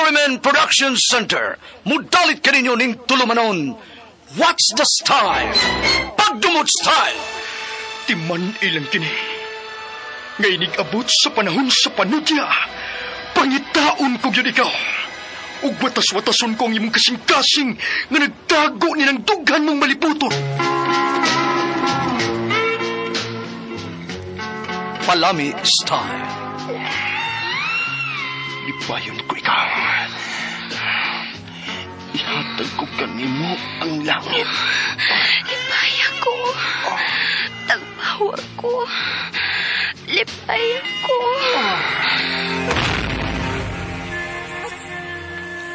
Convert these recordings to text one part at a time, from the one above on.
RMN Production Center, mudalit kaninyo ning tulumanon. What's the style? Pagdumot style! Timan ilang kini. Nga inig-abot sa panahon sa panudya. Pangitaon ko gyud ikaw. Ug watas-watason ko ang imong kasing-kasing nga nagtago ni ng dughan mong maliputon. Palami style. Lipayon ko ikaw. Ihatag ko kanimo ang langit. Lipaya ko. Tagbawa ko. Lipaya ko.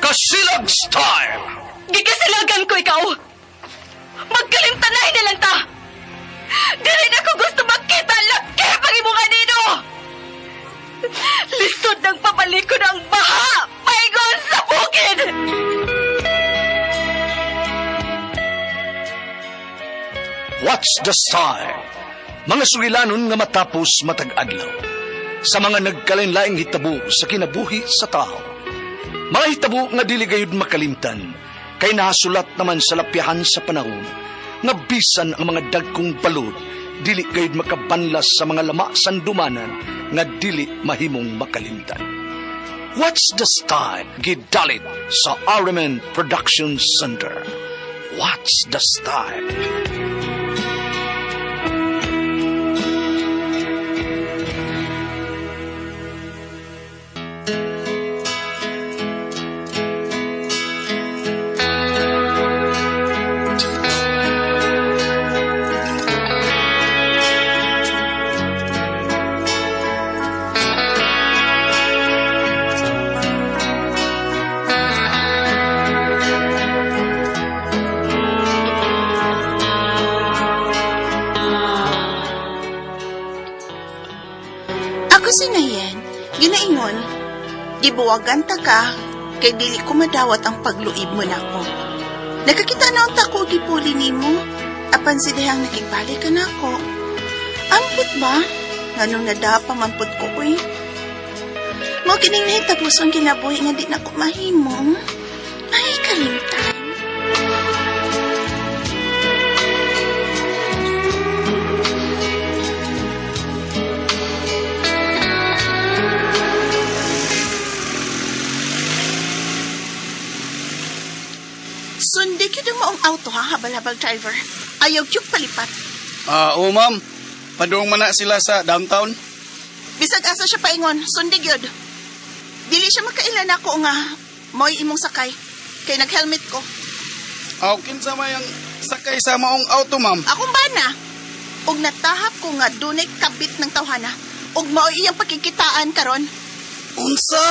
Kasilag style! Gikasilagan ko ikaw. Magkalimtanay na lang ta. Dili na ko gusto makita laki pag imong anino. Lisod ng pabalikon ang baha. Paingon sa bukid. What's the style? Mga sugilanon nga matapos matag adlaw. Sa mga nagkalain-laing hitabo sa kinabuhi sa tao. Mga hitabo nga dili gayud makalimtan, kay nahasulat naman sa lapyahan sa panahon, nga bisan ang mga dagkong balod, dili gayud makabanlas sa mga lama sandumanan nga dili mahimong makalimtan. What's the style? Gidalit sa RMN Production Center. What's the style? Ako si Nayen, ginaingon, gibuwagan ta ka, kay dili ko madawat ang pagluib mo nako. Nakakita na ang tako gipuli nimo, apan si dihang nakigbalik ka nako. Ampot ba? Nganong nadapa man pud ko, uy. Mo kining nahitabo sa kinabuhi nga di nako mahimo. Ay, kalimtan. Sundi gyud ang maong auto ha, habal-habal driver. Ayaw gyud palipat. Ah, oo ma'am. Padung man na sila sa downtown. Bisag asa siya paingon, sundi gyud. Dili siya makaila nako nga mo'y imong sakay. Kay nag-helmet ko. Aw, kinsa may ang sakay sa maong auto, ma'am. Akong bana. Og natahap ko nga dunay kabit ng tawhana. Og mao'y iyang pagkikitaan karon. Unsa?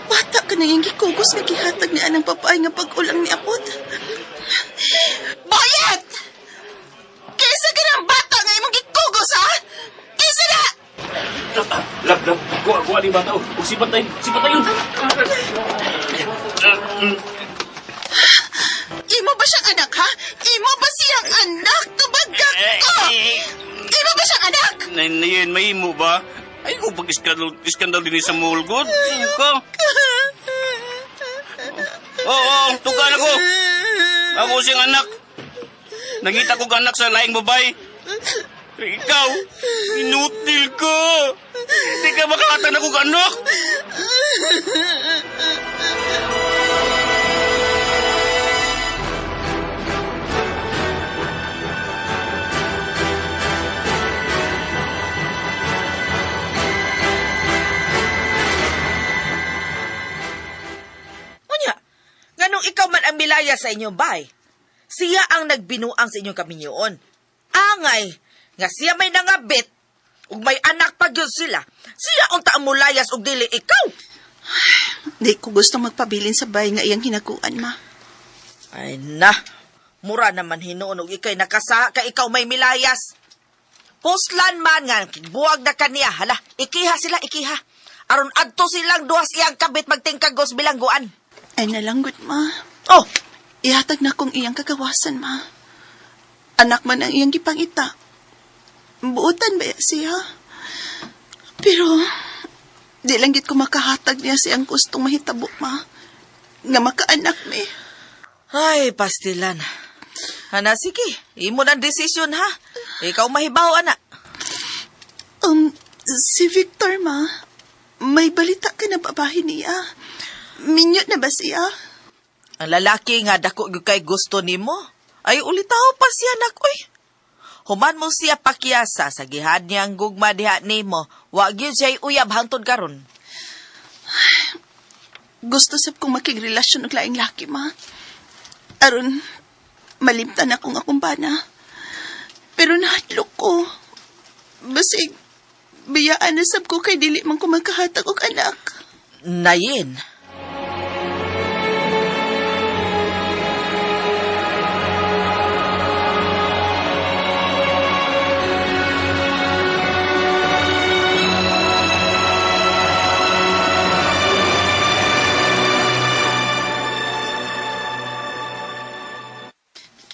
Bata ka na yung gikugos nga gihatag ni anang babae nga pag-ulang ni Apod. Bayet! Kaysa ka ng bata nga imong gikugos, ha? Kaysa na! Lab, lab, kuha, kuha ni bata. O, sipat tayo, sipat tayo. Imo ba siyang anak, ha? Imo ba siyang anak? Tubaga ko! Imo ba siyang anak? Nayan, may imo ba? Ay, ko pag iskandal, iskandal din sa mulgod. Ka. Oo, oh, tukan ako. Ako siyang anak. Nangita ko anak sa laing babae. Ikaw, inutil ka. Hindi ka makakatan ako anak. Unya, nganong ikaw man ang milaya sa inyong bay. Siya ang nagbinuang sa inyong kaminyoon. Angay, nga siya may nangabit, ug may anak pa gyud sila. Siya unta ang mulayas ug dili ikaw. Di ko gusto magpabilin sa bahay nga iyang hinaguan, ma. Ay na, mura naman hinuon og ikay nakasa ka ikaw may milayas. Puslan man nga buwag na kaniya. Hala, ikiha sila, ikiha. Aron adto silang duhas iyang kabit magtingkagos bilangguan. Ay nalanggot, ma. Oh, Ihatag na kong iyang kagawasan, ma. Anak man ang iyang gipangita. Buotan ba siya? Pero, di lang gid ko makahatag niya siyang gustong mahitabo, ma. Nga makaanak mi. Ay, pastilan. Ana, sige. Imo na desisyon, ha? Ikaw mahibaw, ana. Si Victor, ma. May balita ka na babae niya. Minyo na ba siya? Ang lalaki nga dako gyud kay gusto nimo. Ay ulitaw pa siya nak oy. Human mo siya pakyasa sa gihad niya ang gugma diha nimo. Wa gyud siya uyab hangtod karon. Gusto sab kong makigrelasyon og laing laki, ma. Aron, malimtan akong akong bana. Pero nahadlok ko. Basig, biyaan na sab ko kay dili man ko magkahatag og anak. Nayin.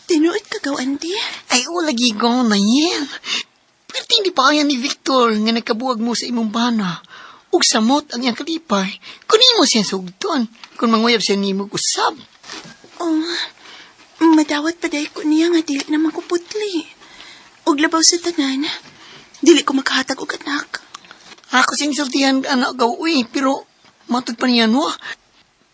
Tinuod ka gaw, Andy. Ay, o lagi ko na yan. Pero hindi pa kaya ni Victor nga nagkabuwag mo sa imong bana. Ug samot ang iyang kalipay. Kunin mo siya sugton. Kung manguyab siya nimo usab. Oh, madawat pa dahil ko niya nga dili naman ko putli. Og labaw sa tanan, dili ko makahatag og anak. Ako siyang sultihan, anak gaw, uy, pero matod pa niya, no?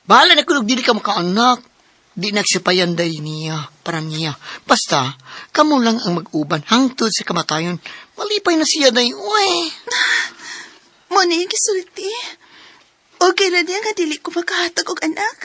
Bahala na kung dili ka makaanak. Di nagsipayan day niya, para niya. Basta, kamo lang ang mag-uban hangtod sa kamatayon. Malipay na siya day, uy. Mo na yung gisulti. Okay na niya nga dili ko makahatag og anak.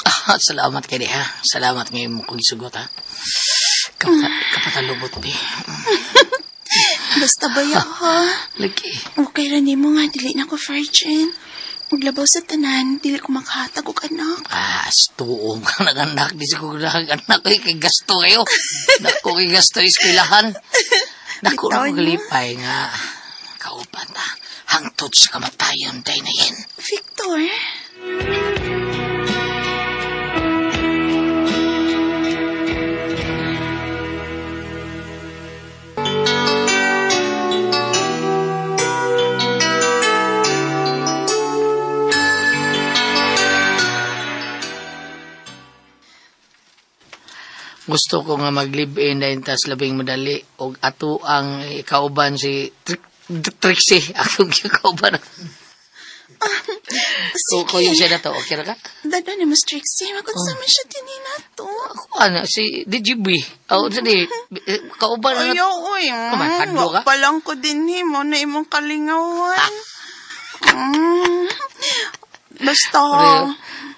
Ah, salamat kay ha. Salamat ngayon mo kong isugot ha. Kapatalubot bi. Basta ba ya, ha? Lagi. Okay ra nimo nga dili na ko virgin. Ug labaw sa tanan, dili ko makahatag og anak. Ah, astuong ka nag-anak. Di siguro nag-anak. Ay, kay gasto kayo. Dako kay gasto eskwelahan. Dako na Bitaw ko na. kalipay nga. Kauban ta. Hangtod sa kamatayon day na yan. Victor, Gusto ko nga mag-live-in dahil tas labing madali og ato ang ikauban si Trixie. Akong ikauban. sige. Ko yung siya na to. Okay ra ka? Dada ni Mas Trixie, magunsa man siya tinina to. Ako ana si DGB. Oh, sige. Kauban na. Ayaw, uy. Kuman, hadlo ka? Wa pa lang ko din mo na imong kalingawan. Mm. Basta.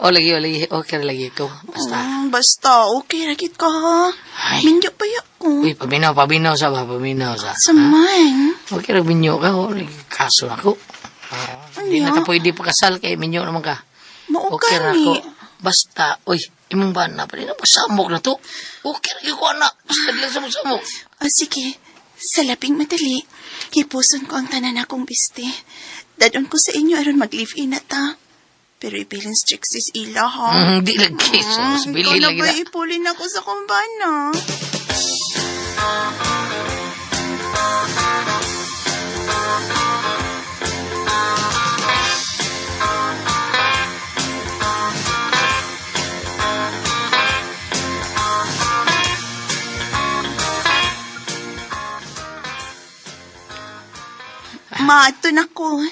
O lagi, o lagi. Okay ra lagi ko. Basta. Basta, okay, rakit ka ha. Ay. Minyo pa ya ko. Uy, paminaw, paminaw sa ba, paminaw sa. Saman. Okay ra minyo ka. O, lagi, kaso ako. Hindi na Ano? ka pwede pakasal kay minyo naman ka. Mao Okay ra gani. ko. Basta, uy, imong bana pa rin. Masamok na to. Okay ra ko anak. Basta lang sa masamok. O sige, sa labing madali, hipuson ko ang tanan akong biste. Dadon ko sa inyo aron mag-live-in na ta. Pero ibilin Trixie's ila ha. Di lagi. So, Ikaw bili na lagi ba na. ipulin ako sa kumbana? Ma, ito na ko.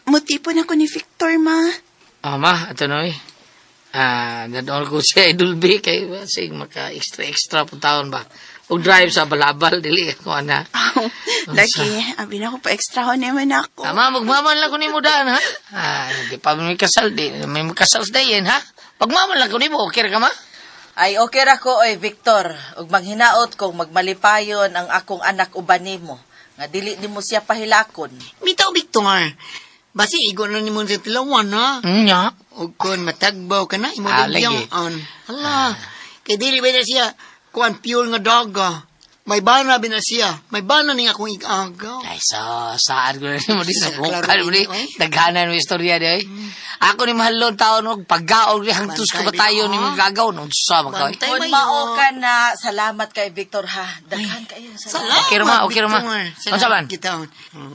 Mutipon ako ni Victor, ma. Ah, ma, ito na eh. Ah, dadol ko siya Idol B kay sig maka extra extra po taon ba. Og drive sa balabal dili ako ana. Lagi, abi na ko pa extra ho naman ako. Tama, magmaman lang ko nimo daan ha. Ah, di pa may kasal di may kasal dayon ha. Pagmaman lang ko nimo, okay ra ka ma? Ay, okay ra ko, oy, Victor. Ug manghinaot kong magmalipayon ang akong anak uban nimo. Nga dili nimo siya pahilakon. Bitaw, Victor. Basi, igo na nimo sa tilawan, ha? Nya. O kun matagbaw ka na, imo Ah, lagi. on. Hala, kay dili ba na siya, kuan pure nga daga. May bana bin na siya. May bana ning akong igagaw. Ay, so, saan ko na mo di sa Klaro bukal mo di. ini, oy. Daghanan mo istorya di, oy. Ako ni mahalon taon og paggaog di hangtus Bantay, kabatayon ni di, ah. magagaw no sa makaw. Bantay. Kung mayo. mao ka na, salamat kay Victor ha. Daghan kayo. Salamat, Okay ra ma, okay ra ma. Victor. Unsa man? Salamat kita.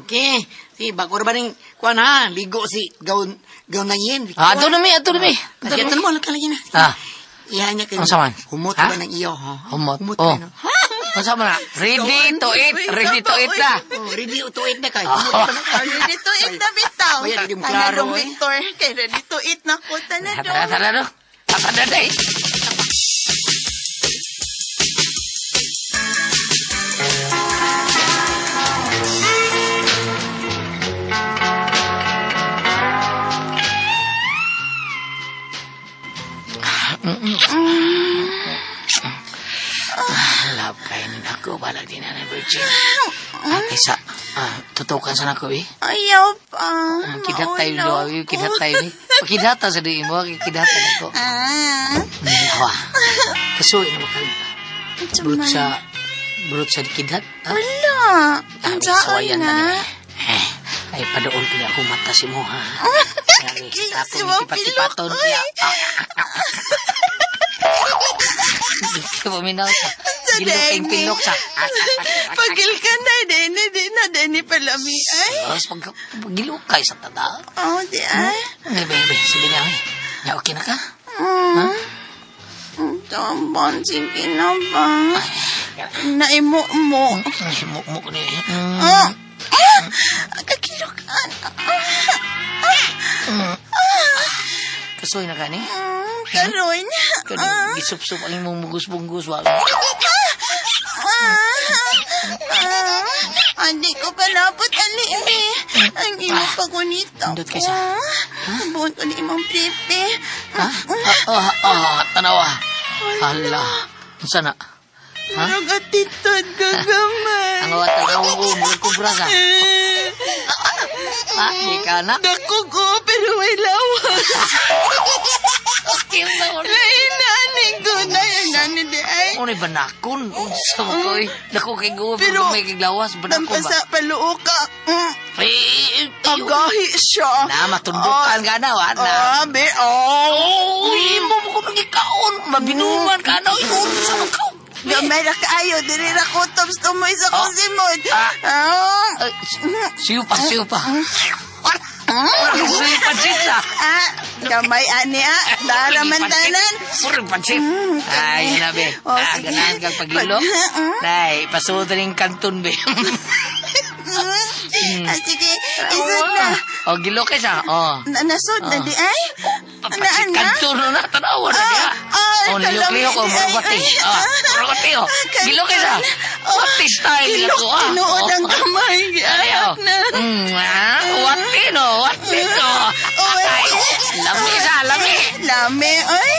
Okay. Si, bago ra ba ning kuan ha? Ligo si gaon gaon na yin, Victor. Ah, ato na mi, ato na mi. Kasi ato na mo, lagi na. Ah. Iha niya kayo. Unsa man? Humot Ha? ba ng iyo, ha? Humot. Humot Oh. ba no? Unsa man na? Ready to eat, ready to eat na. Oh, ready to eat na kayo. Humot ba na kayo? Ready to eat na bitaw. Ay, di mo klaro, Tanadong, eh. Victor. Kay ready to eat na ko. Tara, Tanadong. tara no. Tara na eh. Love kayo ni ako, balag din na Virgin. Ah, kaysa, tutukan sa nako eh. Ayaw pa. Kidat tayo Maunaw do, ko. kidat tayo ni. Pakidata sa di mo, kidata nako. Ah. Hawa. Kasuy na makag Unsa brut man? sa brut sa kidat. Ha? Wala. Ah, Ang saan sawayan na? na ni. Eh, ay padool ko niya akong mata si mo ha. Grabe, Kila si ako Mang tipat-tipaton Pilok, niya. oy. Paminaw sa Sa gilok deni. ang pilok sa. Pagil ka na, deni, di na, deni palami, ay. Sus, pag pagilok kay sa tada. Oh, di ay. Ay, bebe, sige na, ay. Ya, okay na ka? Mm. Tambon, sige na ba? Naimo mo. Ay, mukmuk ni. Ah! Ah! Kakilukan. Ah! Kasoy na ka ni? Mm, karon. Kani, Ah! gisupsup ang imong mugos-bunggus. Wa. Ah! Ah! Hindi ko kalapot ali ini. Ang imong pagunita Indot kay sa- Buon ko ni imong pipi. Ha? Ah, ah, ah, tanawa. Hala. Unsa na? Murag atitod gagamay. Ang wata ka mo, murag kubra ka. Ha? Di ka na? Dako ko, pero may lawas. Okay na. Lain na, ni ko na yung nani di ay. Unay banakon. Unsa mo ko eh. Dako kay guwa, Pero, pero may kiglawas. Banakon ba? Tampasa paluo ka. Mm, Eh, Agahi siya. Na, matundukan ka na, wa na. Ah, be, oh. Oh, imo mo ko nagikaon. Mabinuman ka na. Unsa mo ka? Gamay ra kaayo, diri ra kutob sa tumoy sa Oh. kong simod. Ah. Ah. Ay, Siyo pa, siyo pa. Siyo pa, chitsa. Ah, gamay ani ah. Dara man tanan. Puro pansit. Mm, Ay, sinabi. Oh, Ah, sige. ganahan kang paglilo. Pag- Nay, pasuot rin kanton, be. Mm. Ah, sige, isod na. O, gilo kay siya. O. Na nasod na di ay. Pansit Anaan na? kanton na, tanawa na siya. Ah, O, nilok-lihok, o, kalami, ay, murabati. ay, O, murabati, o. Ah, Gilo kay siya. Oh, What is style Gilok, ko, ah. tinuod ang kamay. Ay, oh. Ayak na. Ah, wati no, wati no. Oh, Ay, lami siya, lami. Lami, oy.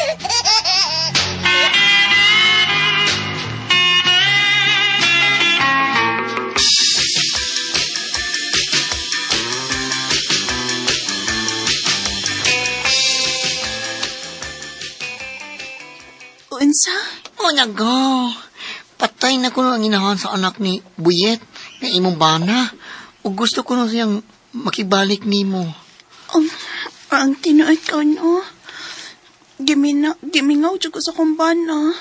Unsa? O nagaw. Patay na ko ang inahan sa anak ni Buyet nga imong bana. Ug gusto ko na siyang makibalik nimo. Ang tinuod ko, no? Gimingaw jud ko sa kumbana.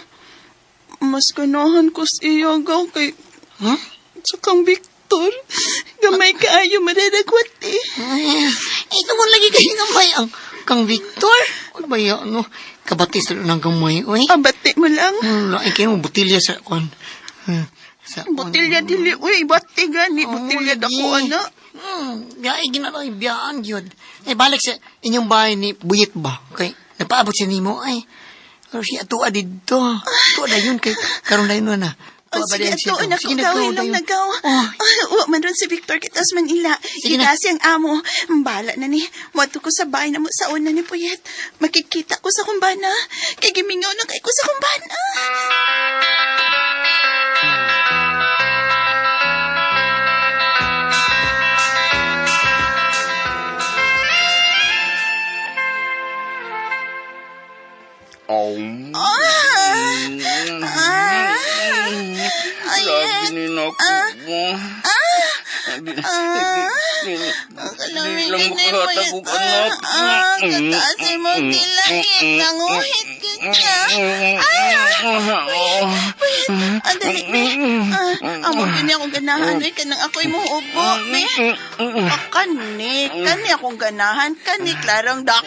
Mas ganahan ko sa iya, gaw, kay Ha? sa kang Victor. Gamay kaayo mararakwat eh. Ay, ito mo lagi kayo gamay ang kang Victor. Ano ba yan, ano? Kabatis na ng gamay, uy. Abate mo lang. Wala, ay kayo mo butilya sa kon. Sa kon. Butilya dili, uy, bate gani, Oo, butilya lagi. dako ana. Biyahe ginaloy, biyaan yun. Eh, balik sa inyong bahay ni Buyit ba? Kay, napaabot siya nimo, ay. Pero siya, tuwa dito. Tuwa na yun, kay, karon na yun na. Oh, Kuha ba sige, din siya ato, gaw? anak Sige ko, na, gaw, gawin lang dayon. nagaw. Oh. Wa man ron si Victor kitas Manila. Sige na. Kita siyang amo. Ang Bala na ni. Muadto ko sa bahay na mo sa una ni Puyet. Makikita ko sa kumbana. Kay gimingaw na kay ko sa kumbana. Ah! Grabe ni nako. Ang Di lang makahatag og anak. Ah, kataas mo tilahit. Nanguhit kita. Ah! Puyet, ang dali, be. Ah, amo yun akong ganahan. Ay, kanang ako'y muhubo, be. Ah, kani. Kani akong ganahan. Kani, klarong dako.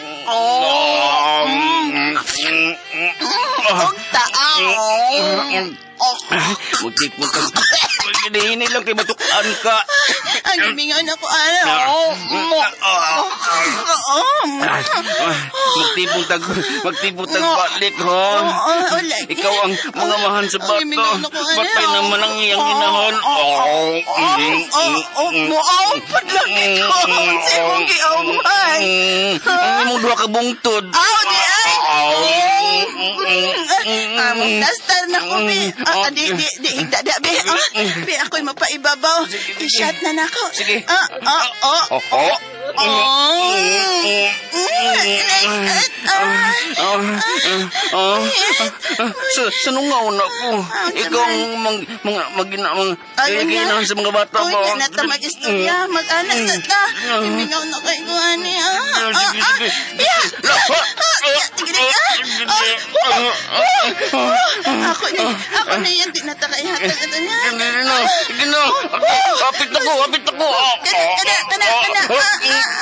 Og taao. Oh, Magtipon ka. Hinihini lang kay matukaan ka. ang gimingaw na ko, ano. Oh, mo. Oh, oh. Magtipon tag, magtipon tag balik, ha? Oo, wala. Ikaw ang mga mahan sa Ang bata. gimingaw na ko, ano. Patay naman ang iyang inahan. Oh, oh, oh, mo, oh, padlaki ko. Sa imong giamay. Ang imong duha ka bungtod. Aw, di ay. Ah, magdastar na ko, be. Ah, di, di, di, higda, di, be. Ah, be, ako'y mapaibabaw. I-shot na nako. Sige. Ah, ah, oh. Oh, oh. Oh. Mm, like, ah, Ah, sa sanungaw na ko. Ah, Ikaw ang mang, mga magina mga Ayun na. ginahan sa mga bata Uy, ba? na na mag-istorya. Mag-anak sa ta. Imingaw na kay ko, ani. Ah, ah, Sige, ah. sige. Yeah. Ah, yeah, tigre, ah. Ah, oh, oh, oh. Ako na yan. Di na ta kay hatag ato niya. Sige na, sige na. Kapit ako, kapit ako. Kana, kana, kana, kana. Ah,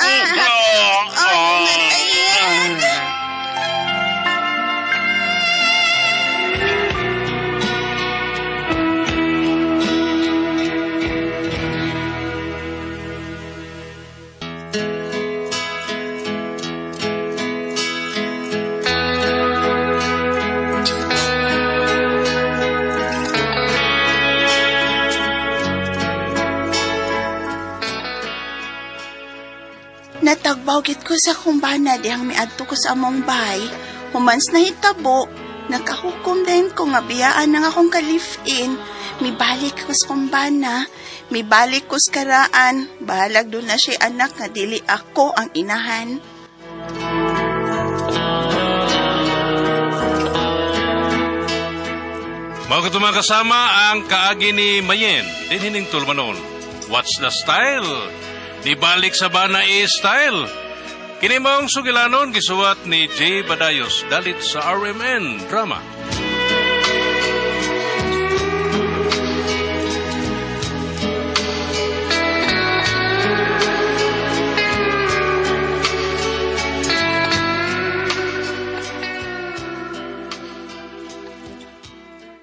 ah, ah. Ah, ayan. Natagbaw gid ko sa kumbana dihang miadto ko sa among bahay. Humans na hitabo, nakahukom din ko nga biyaan ang akong kalifin. Mibalik ko sa kumbana, mibalik ko sa karaan. Bahalag doon na siya anak nga dili ako ang inahan. Mao kato mga kasama ang kaagi ni Mayen, dinhining tulmanon. What's the style? Nibalik sa bana style. Kini maong sugilanon gisuwat ni J. Badayos dalit sa RMN Drama.